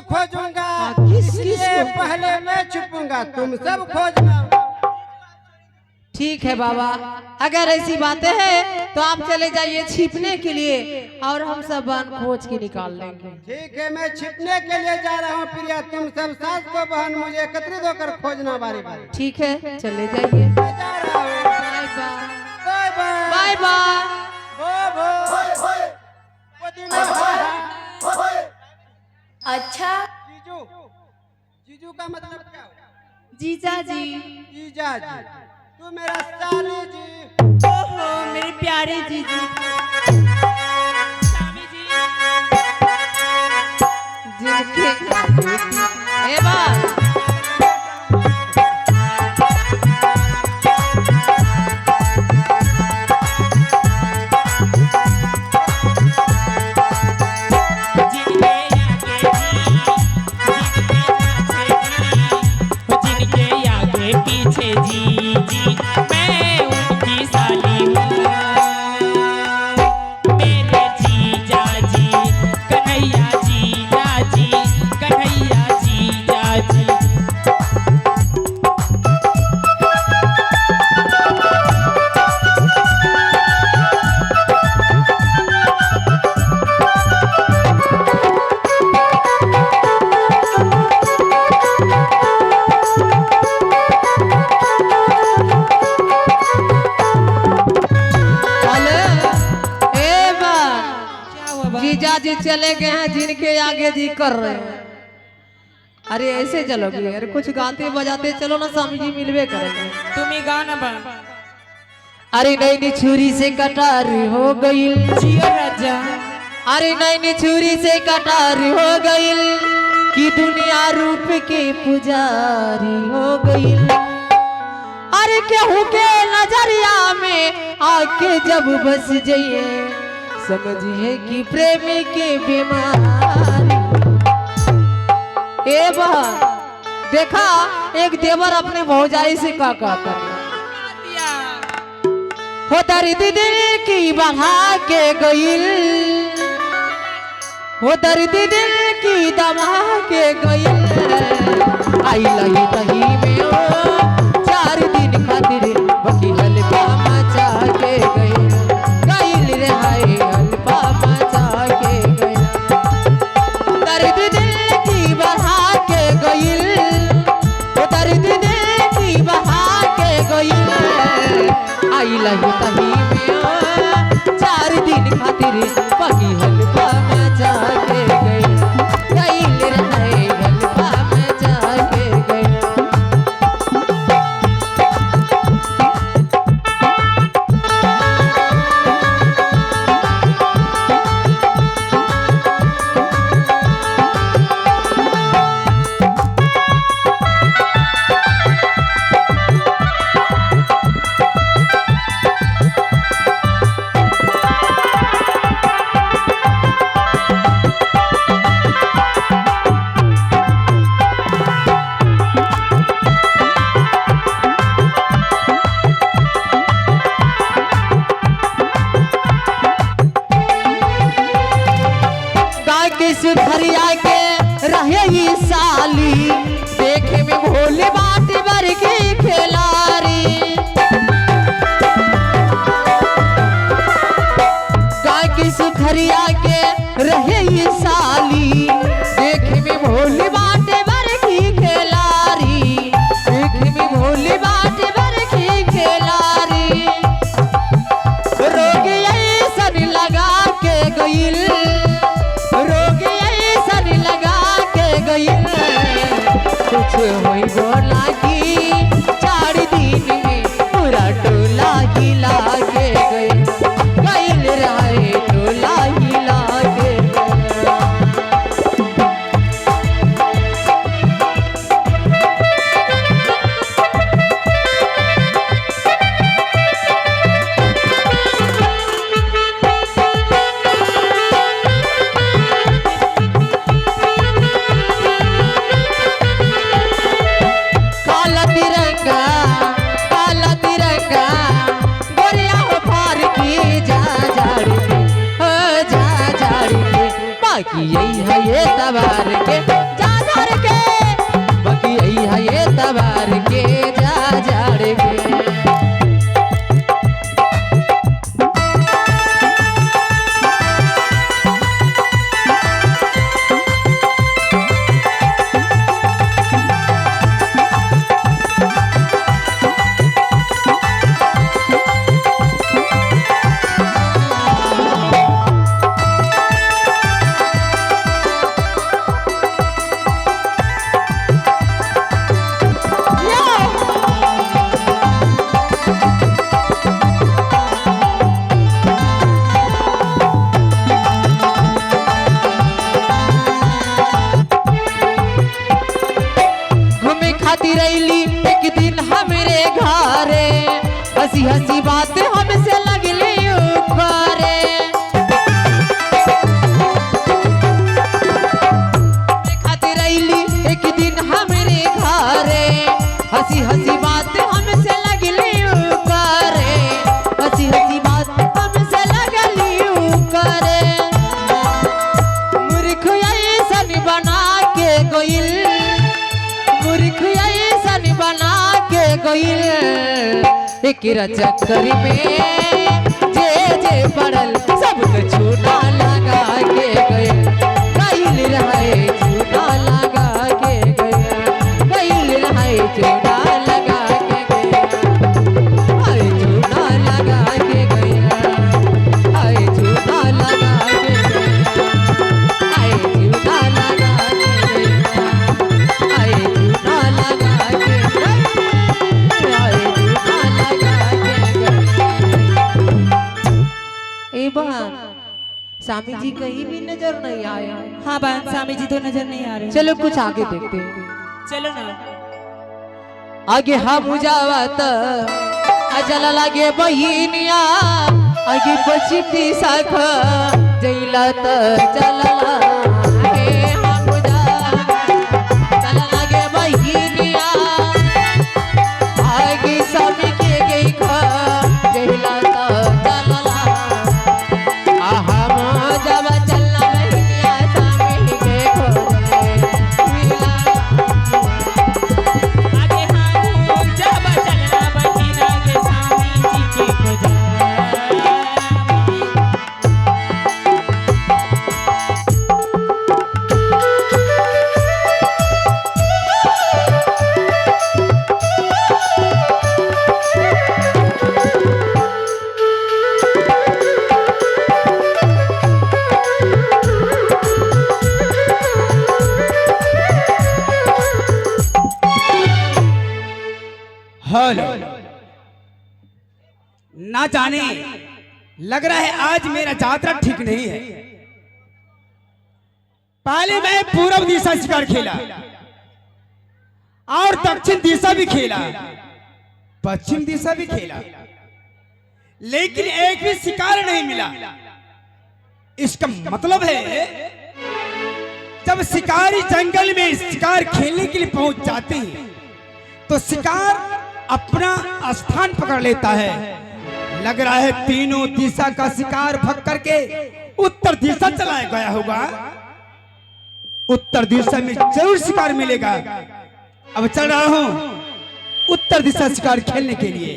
खोजूंगा। हाँ, किस किस इसलिए को? पहले मैं छुपूंगा, तुम सब खोजना। ठीक है बाबा, अगर ऐसी बातें हैं तो आप चले जाइए छिपने के लिए और हम सब बहन खोज के निकाल लेंगे। ठीक है, मैं छिपने के लिए जा रहा हूँ प्रिया, तुम सब सास को बहन मुझे एकत्रित होकर खोजना बारी बारी। ठीक है, चले जाइए। मैं जा रहा हूँ। Bye bye. Bye bye. Bye bye. भो भो। पुदीना। अच्छा। जीजू, जीजू का मतलब क्या हुआ? जीजा जी। जीजा जी, तू मेरा साली जी। ओहो मेरे प्यारे जीजी। स्वामी जी। जिनके ए बात जिनके आगे जी, जिनके पीछे जी, जिनके आगे पीछे जी जी, मैं उनकी साली हूँ। मेरे जीजा जी, कन्हैया जीजा जी, कन्हैया जीजा जी। हेलो ए बात क्या हुआ बा? जीजा जी चले गए हैं, जिनके आगे जी कर रहे हैं। अरे ऐसे चलोगी? अरे कुछ गाते बजाते चलो ना, स्वामी जी मिलवे करेंगे। तुम ही गाओ ना बा। अरे नैनी छुरी से कटार हो गई। जियो राजा। अरे नैनी छुरी से कटार हो गई कि दुनिया रूप के पुजारी हो गई। अरे केहू के नजरिया में आके जब बस जाइए, समझिए कि प्रेमी के बीमारी। ए बहन देखा, एक देवर अपने भौजाई से का कहता है। हो दर्द दिल की बढ़ा के गईल, हो दर्द दिल की दबा के गईल। आई लही दही में ओ 4 दिन खातिर बकी हलवा मचा के गईल, गईल रे हाय हलवा मचा के गईल। दर्द दिल की बढ़ा के गईल, हो दर्द दिल की बढ़ा के गईल। आई लही तही में ओ 4 दिन खातिर बाकी हलवा मचा के गईल, गईल रे हाय हलवा मचा के गईल। गाय के सुथरिया के रहे ही साली, देखे में भोले बाट बर के खिलारी। गाय के सुथरिया के रहे ही साली, देखे में भोले बाट बर की खिलारी, देखे में भोले बाट बर की खिलारी। रोग ऐसन लगा के गईल, रोग ऐसन लगा के गईल। कुछ होई बोला की 4 दिन में पूरा टोला हिला के गईल, गईल रहे टोला हिला के गईल। काला तिरंगा, काला तिरंगा गोरिया हो पार की जा झाड़ के, हो जा झाड़ के। बाकी यही है ये तवार के। हमरे घरे, हंसी हंसी बात हमसे लगली करे। खातिर अइली एक दिन हमरे घरे, हंसी हंसी बात हमसे लगली करे, हंसी हंसी बात हमसे लगली करे। मूर्ख ऐसन बना के गइल, मूर्ख ऐसन बना के गइल, एकरा चक्कर में जे जे पड़ल सबके चूना लगा के गइल। गइल रहे चूना लगा के गइल, गइल रहे चूना लगा के गइल, आए चूना लगा के गइल, आए चूना लगा के गइल, आए चूना लगा के गइल, आए चूना लगा के गइल, आए चूना लगा के गइल। ए बहन, स्वामी जी कहीं भी नजर नहीं आया। हाँ बहन, स्वामी जी तो नजर नहीं आ रहे। चलो कुछ आगे देखते हैं। चलो ना। आगे हम जावत अजल लागे बहिनिया, आगे पश्चिम दिशा ख जइला त चलला। हे हम जावत चल लागे बहिनिया, आगे स्वामी के गई ख जइला त चलला। आहा जब चलना बहिनिया स्वामी के खोजे मिला। आगे हम जब चलना बहिना के स्वामी जी के खोजा। हेलो, ना जाने लग रहा है आज मेरा यात्रा ठीक नहीं है। पहले मैं पूरब दिशा शिकार खेला और दक्षिण दिशा भी खेला, पश्चिम दिशा भी खेला, लेकिन एक भी शिकार नहीं मिला। इसका मतलब है जब शिकारी जंगल में शिकार खेलने के लिए पहुंच जाते हैं तो शिकार अपना स्थान पकड़ लेता है। लग रहा है तीनों दिशा का शिकार भग करके उत्तर दिशा चला गया होगा। उत्तर दिशा में जरूर शिकार मिलेगा। अब चल रहा हूं उत्तर दिशा शिकार खेलने के लिए।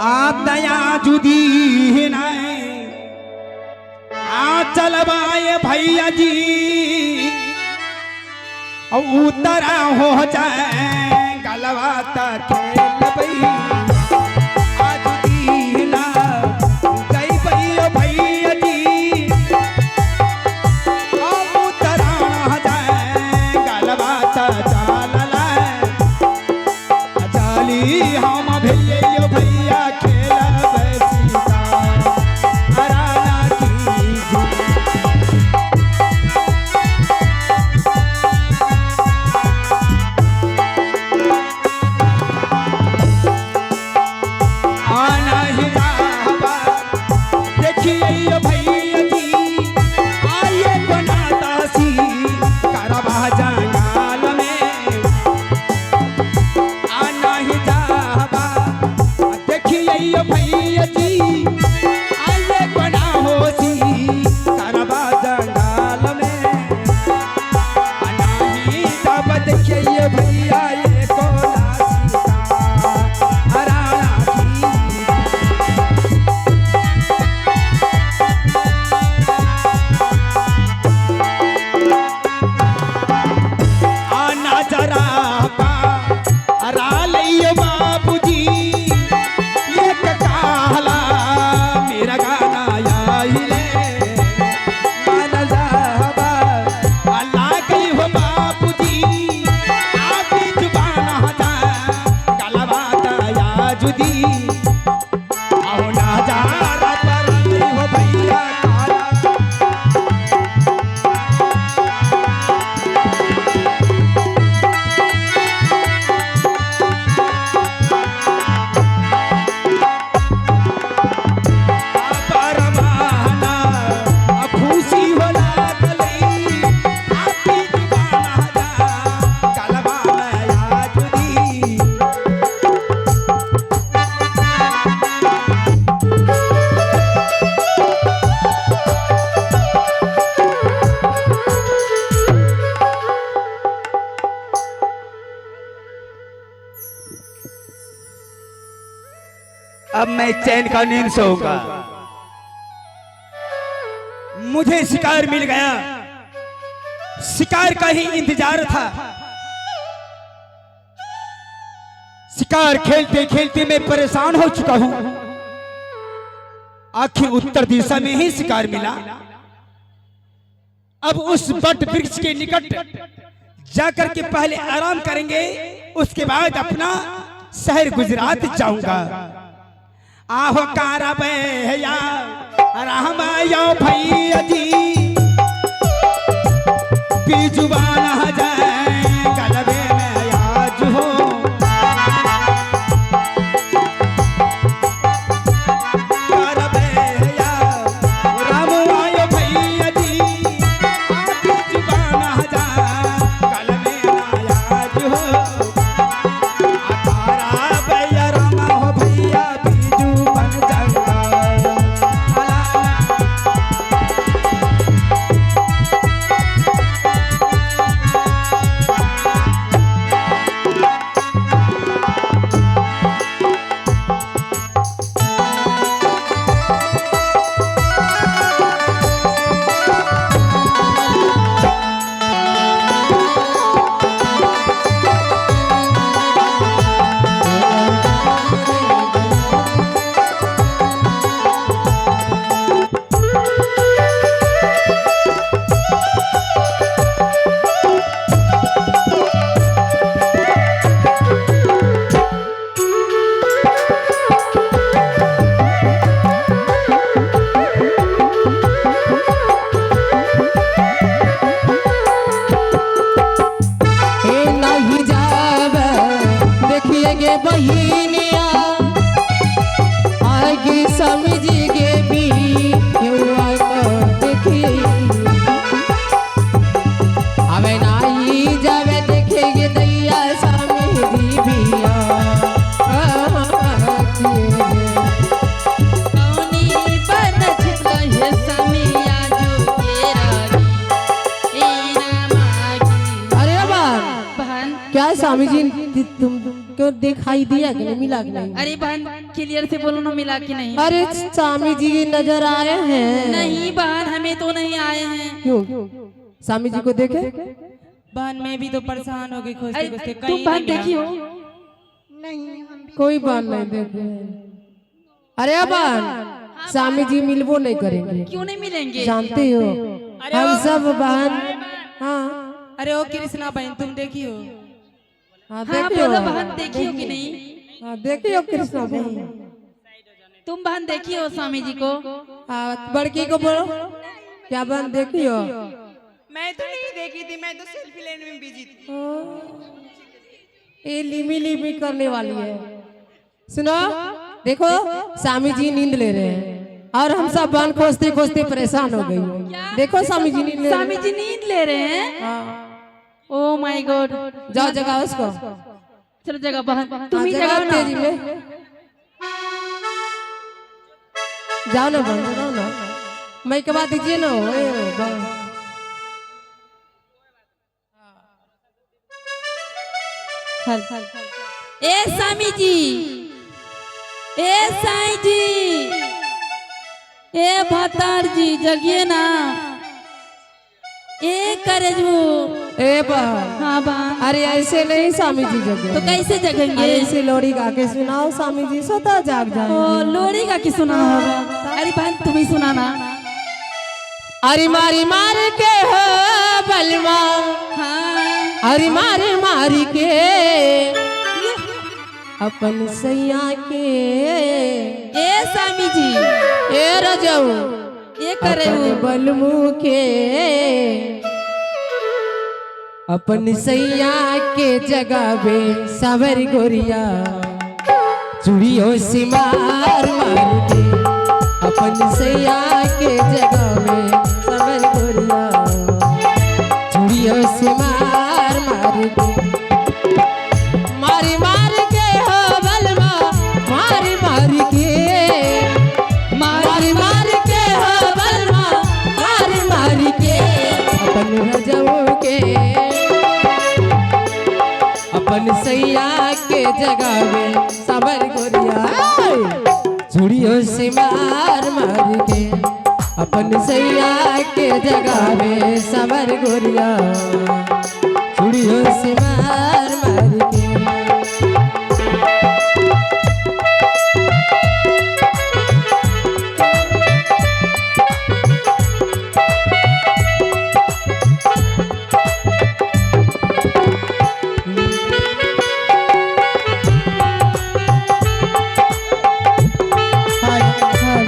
आप दया जुदी आ चलवाए भैया जी, उतरा हो जाए गलवा खेल आज दीना जई भैया जी, उतरा हो जाए गलवा चाल चाली हम भैया भैया खेल राना की। अब मैं चैन का नींद सोऊंगा। मुझे शिकार मिल गया, शिकार का ही इंतजार था। शिकार खेलते खेलते मैं परेशान हो चुका हूं। आखिर उत्तर दिशा में ही शिकार मिला। अब उस बट वृक्ष के निकट जाकर के पहले आराम करेंगे, उसके बाद अपना शहर गुजरात जाऊंगा। आहो कारा भैया रामायो भैया जी, बिजुबान जाए गलबे में आज हो। कारा भैया राम आयो भैया जी, बिजुबान जाए गलबे में आज हो। तारा भैया रामा हो भैया बीजू बन जाऊंगा। हे नहीं जावे देखिएगे बहिनिया, आगे समझिए भी युवा को देखिए। अबे नहीं जावे देखेगे दैया स्वामी जी बिया। कौनी बन छिपल है समिया जो के रानी, ए रामा की। अरे बहन, बहन क्या स्वामी जी तुमको दिखाई दिया कि नहीं, मिला कि नहीं? अरे बहन क्लियर से बोलो ना, मिला कि नहीं? अरे स्वामी जी नजर आए हैं। नहीं बहन, हमें तो नहीं आए हैं। क्यों स्वामी जी को देखे? बहन मैं भी तो परेशान हो गई खोजते अरे खोजते, तुम कहीं बहन नहीं मिला। देखी हो? नहीं, हम भी कोई बात नहीं देखे। अरे बहन, स्वामी जी मिलबो नहीं करेंगे। क्यों नहीं मिलेंगे? जानते हो हम सब बहन। हाँ अरे ओ कृष्णा बहन, तुम देखी हो? हाँ हाँ देखियो। बोलो बहन, देखी हो कि नहीं? हाँ देखियो कृष्णा बहन। तुम बहन देखी हो स्वामी जी को? हाँ बड़की को बोलो, क्या बहन देखियो? मैं तो नहीं देखी थी, मैं तो सेल्फी लेने में बिजी थी। ये लिमी लिमी करने वाली है। सुनो देखो, स्वामी जी नींद ले रहे हैं और हम सब बहन खोजते खोजते परेशान हो गई। देखो स्वामी जी नींद ले रहे स्वामी जी नींद ले रहे हैं। हैं। ओ my God, जाओ जगाओ उसको। चलो जगह बहन, तुम ही हाँ, जगाओ जगाओ ना। तेजी में। जाओ ना बहन, जगाओ ना, मैं के बाद दीजिए ना। ओ, बहन। ए स्वामी जी, ए साईं जी, ए भतार जी, जगिए ना। ए करेजू। ए बहन। हाँ बहन। अरे ऐसे नहीं स्वामी जी जगे। तो कैसे जगेंगे? अरे ऐसे लोरी गा के सुनाओ, स्वामी जी स्वतः जाग ओ जाएंगे। लोरी का की सुनाना होगा? अरे बहन तुम ही सुनाना। अरे मारी मार के हो बलवा, हाँ अरे मारे मारी के अपन सैया के। ए स्वामी जी, ए रजऊ, ए करेजू, अपन बलमू के, अपन सैया के जगावे सावर गोरिया, चूड़ियों से मार मार के। अपन सैया के जगावे सावर गोरिया, चूड़ियों से मार मार के। मारी मार के हो बलमा, मारी मार के, मारी मार के हो बलमा, मारी मार के अपन रजऊ के, अपन सैया के जगावे सावर गोरिया। अपन सैया के जगावे समर गोरिया चूड़ियों से मार मार के। हाय हाय।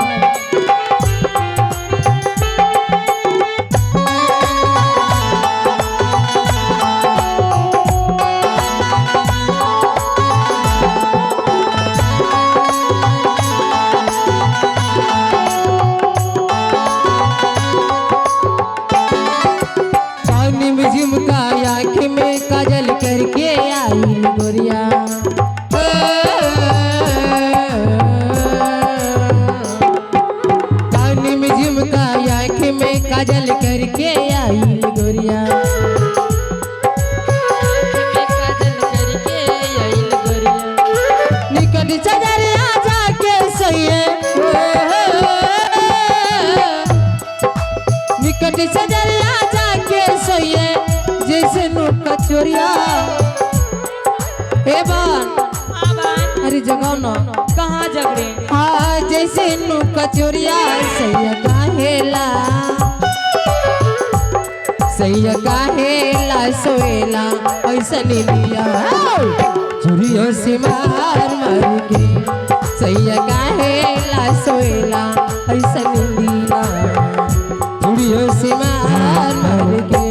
कान में झुमका आँख में काजल करके आई गोरिया। कान में झुमका आँख में काजल करके आई गोरिया। काजल करके आइल गोरिया। निकट सजरिया जाके सैये, निकट सजरिया जाके सैये जैसे नोट का चोरिया। ए बान, हाँ बहन। अरे जगाओ ना। कहाँ जग रहे? हाँ जैसे नोट का चोरिया सैया काहेला, सैया काहेला सोएला ऐसा लिया चूड़ियों से मार मार के। सैया काहेला सोएला ऐसा लिया चूड़ियों से मार मार के।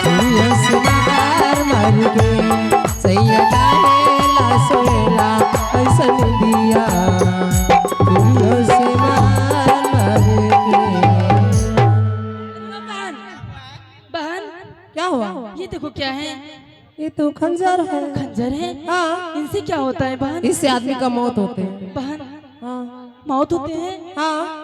चूड़ियों से मार मार के सैया काहेला सोएला ऐसा दिया चूड़ियों से मार मार के। बहन, बहन क्या हुआ? ये देखो क्या है? ये तो खंजर है। खंजर है? हाँ। इनसे क्या होता है बहन? इससे आदमी का मौत होते हैं। बहन हाँ। मौत होते हैं? हाँ।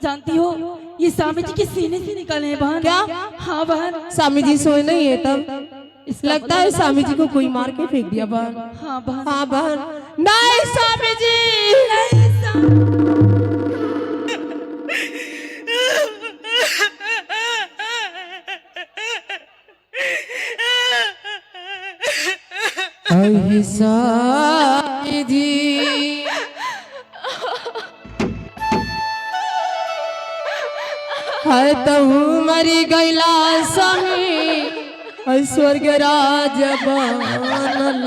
जानती हो ये स्वामी जी के सीने से निकले हैं बहन। क्या? हाँ बहन। स्वामी जी सोए नहीं है तब, इसका लगता है स्वामी जी को कोई मार के फेंक दिया बहन। हाँ बहन। हाँ बहन। नहीं स्वामी जी, नहीं स्वामी। अहि स्वामी जी है तहु मरी गैला स्वामी स्वर्ग राज बनल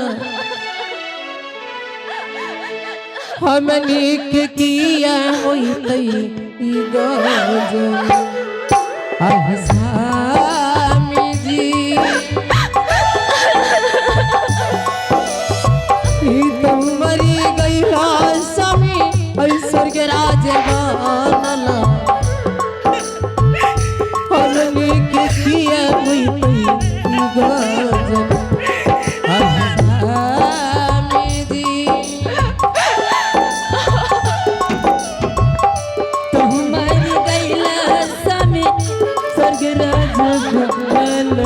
हमनी के किया होइतै ई गजब। अहि स्वामी जी ई तो मरी गैला स्वामी स्वर्ग राज बनल हमनी के किया होइतै ई गजब। अहि स्वामी जी तुम्हारी गैला स्वामी स्वर्ग राज बनल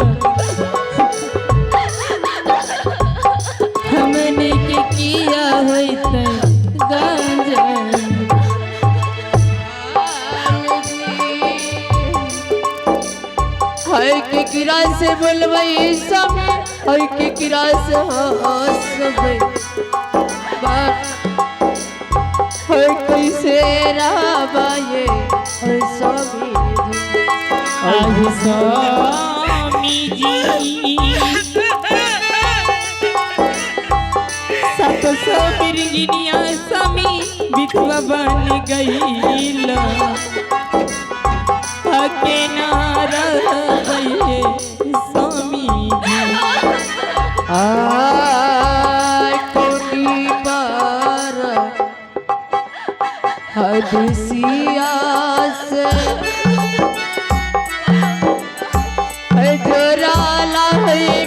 हमने के किया होइतै गजब। हाय के किरा से बोलबई सब, हाय के किरा से हंसबई बाप, हाय कैसे रहबाये हाय स्वामी जी। आज स्वामी जी 700 बिरगिनिया स्वामी विधवा बन गईल हके ना रहबइये स्वामी जी। आय कोनी बात हदसिया से जोरा लाई